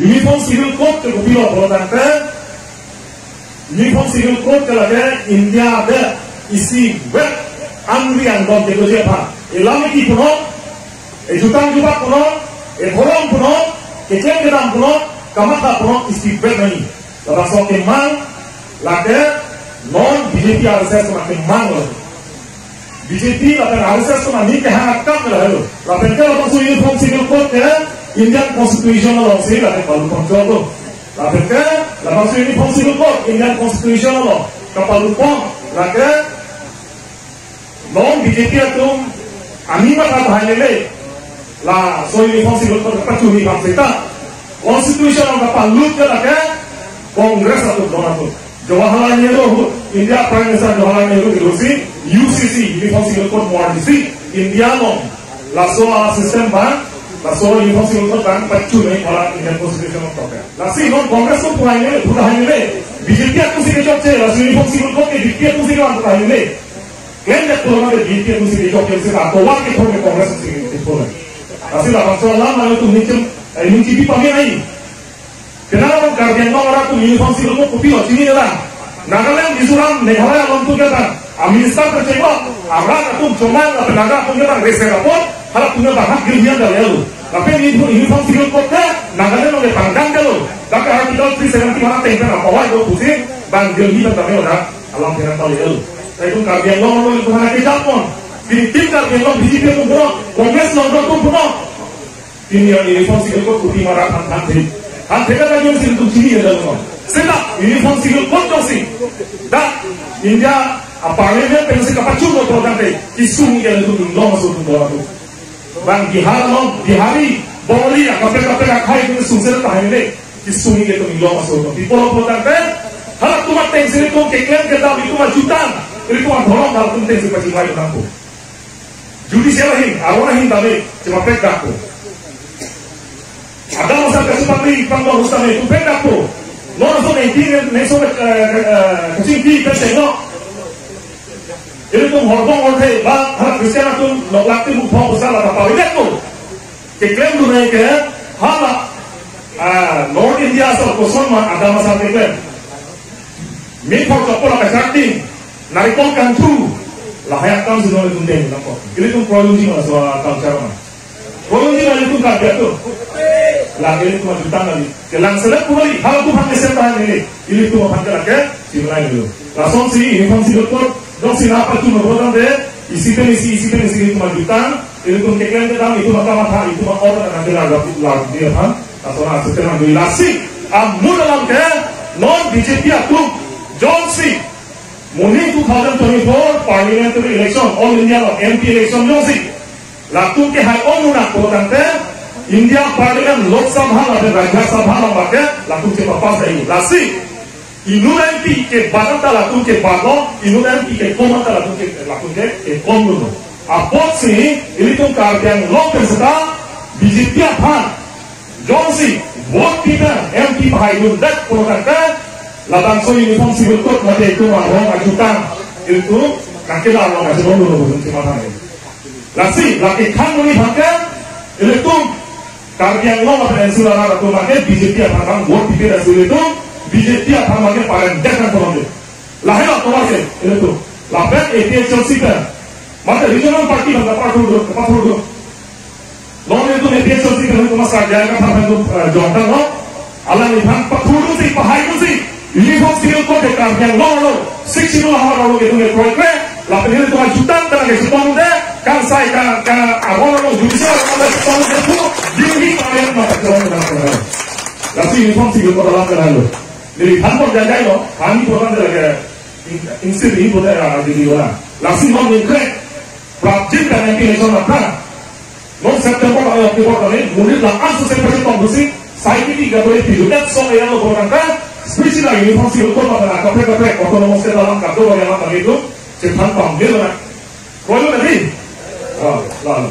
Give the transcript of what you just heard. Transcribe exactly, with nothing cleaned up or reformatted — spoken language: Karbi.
Uniform Civil Code ke kopilo pulo tangte, Uniform Civil Code ke lake India adet isivet angri angdom kedoji aphan. Elam eki punon, ejutang jubat punon, edhorom punon, keklem kedam punon, kamatha punon isivet nangji. Labangso kemang lake non B J P R S S atum akemang lo. B J P lapen R S S atum aning kehang akam ke lahelo. Lapen ke labangso Uniform Civil Code ke Indian Constitution alongsi lake palu pon choklo. Lapen ke labangso Uniform Civil Code Indian Constitution along kapalu pon lake non B J P atum aning matha tahai lele. Laso Uniform Civil Code kapachunji aphan seta Constitution along kapalut ke lake Congress atum, don atum. Jawaharlal Nehru ahut, India Prime Minister Jawaharlal Nehru ahutsi U C C, Uniform Civil Code mo-arnisi India along laso a-system abang, laso Uniform Civil Code abang pachunji aphan Indian Constitution along toke. Lasi non Congress atum pu tahai lele, pu tahai lele. B J P atumsi kechokche, laso Uniform Civil Code ke B J P atumsi kevan pu tahai lele. Klem det pulo mate B J P atumsi kechokche, si atovar kethom ke Congress atumsi kechokche. Lasi labangso alam nanglitum ning chem, eh, ning chebi pame ai. Penang Karbi Anglong arat atum Uniform Civil Code kopilo chinine lang. Nagaland, Mizoram, Meghalaya along atum ke bang a-minister kecheng lo, arat atum chomang lapen Naga atum ke bang rese rapot, halatum ke bang hak gilhian dali alu. Lapen Uniform, Uniform Civil Code ke Nagaland along ke pangdang dalo. Dak Article three seventy mana tengpen apawai do pusi bang gilhi bang dame oda alam penang tali alu. Itum Karbi Anglong along itum hana kejapon. Kiritim Karbi Anglong B J P atum punon, Congress along atum punon. Pini a-Uniform Civil Code kopi ma rat aphan thanthe. Thanthe kata jongsi itum chinine dalo. Seta Uniform Civil Code jongsi dak India a-Parliament pensi kapachunlo pulo tangte, kesung ke itum inglong aso atum do atum. Bang Bihar along, Bihari, Bengali, akaprek kaprek akhei atum sungse tahai lele. Kesung ke itum inglong aso atum. Pi apotlo pulo tangte, halatum atengsi itum keklem kedam, itum ajutang, itum adhorom halatum atengsi pachingvai nangpo. Judicial ahin, aron ahin tame chemapek dakpo. Adam asar kachepatri pangdong hus tame chemapek dakpo. Non aso nengti ne, ne so, eh, eh, kachingki pen chengno. Ilitum horbong orthe ba ha Christian atum nok lakti mukphong pusala ta pawi dakpo. Keklem dunai ke hala, ah, North India asor koson ma Adam asar keklem. Mithor chokpo la kacharting, narikol kangthu, lahai akam si non itum deng nangkok. Ilitum kroyungji ma laso a-culture ma. Kroyungji ma ilitum Karbi atum. Lake ilitum ajutang kali. Kelang selek pu kali, halatum aphan mesen tahan neli. Ilitum aphan ke lake, chimlai dulu. Lasonsi, Uniform Civil Code, jongsi nangpachunlo pulo tangte, isi pen isi, isi pen isi ilitum ajutang, ilitum keklem kedam, itum akamatha, itum a-order akan dilar dapit lar dia aphan, lason asisten nang dui lasi, amun alam ke, non B J P atum, jongsi, Monit two thousand twenty-four parliamentary election, All India along M P election jongsi latum kehai-ong nang pulo tangte, India Parliament, Lok Sabha lapen Rajya Sabha along abangke latum chepapass ai. Lasi inut M P kebat ta latum kebatlo, inut M P kekom ta latum ke, latum ke kekomlo. Apotsi ilitum Karbi Anglong pen seta B J P aphan jongsi vote pipen M P pahaidundet pulo tangte, labangso Uniform Civil Code mate itum arong ajutang, itum kakelar long ajutang lo lo itum chematha nang. Lasi lake khang noni abangke, ilitum Karbi Anglong lapen N C arat atum abangke B J P aphan abang vote pipe lasi ilitum B J P aphan abangke parem det nang tolong. Lahelo tovar ke, ilitum. Lapen A P H L C pen. Mate regional party abang kapathurdun, kapathurdun. Non ilitum A P H L C pen ilitum masa jaya kapathan ilitum, eh, jongtang lo. Alangliphan pathurdunsi, pahaidunsi. Uniform Civil Code ke Karbi Anglong lo. Sixth Schedule ahormu lo itum ke kroikre. Lapen ilitum ajutang tang ke sipon de. Kangsai ka, ka, aron lo judicial lo sipon de pu. Dili kalian mata jong tang. Lasi Uniform Civil Code alam ke lalu. Neli thanpon jajai lo, kami program de lake in-, insir in bote a, di di orang. Lasi non ningkrek, prapjin kan M P election aphrang. Non September atau October kami, monit la-an suse pasi tong busi, sai kiti gato e piju, et song e yang lo program kan, special Uniform Civil Code mata na, kaprek kaprek, autonomous state alam kado yang alam kami itu, ciphan pambil na. Kroilo na di? Ah, lalu.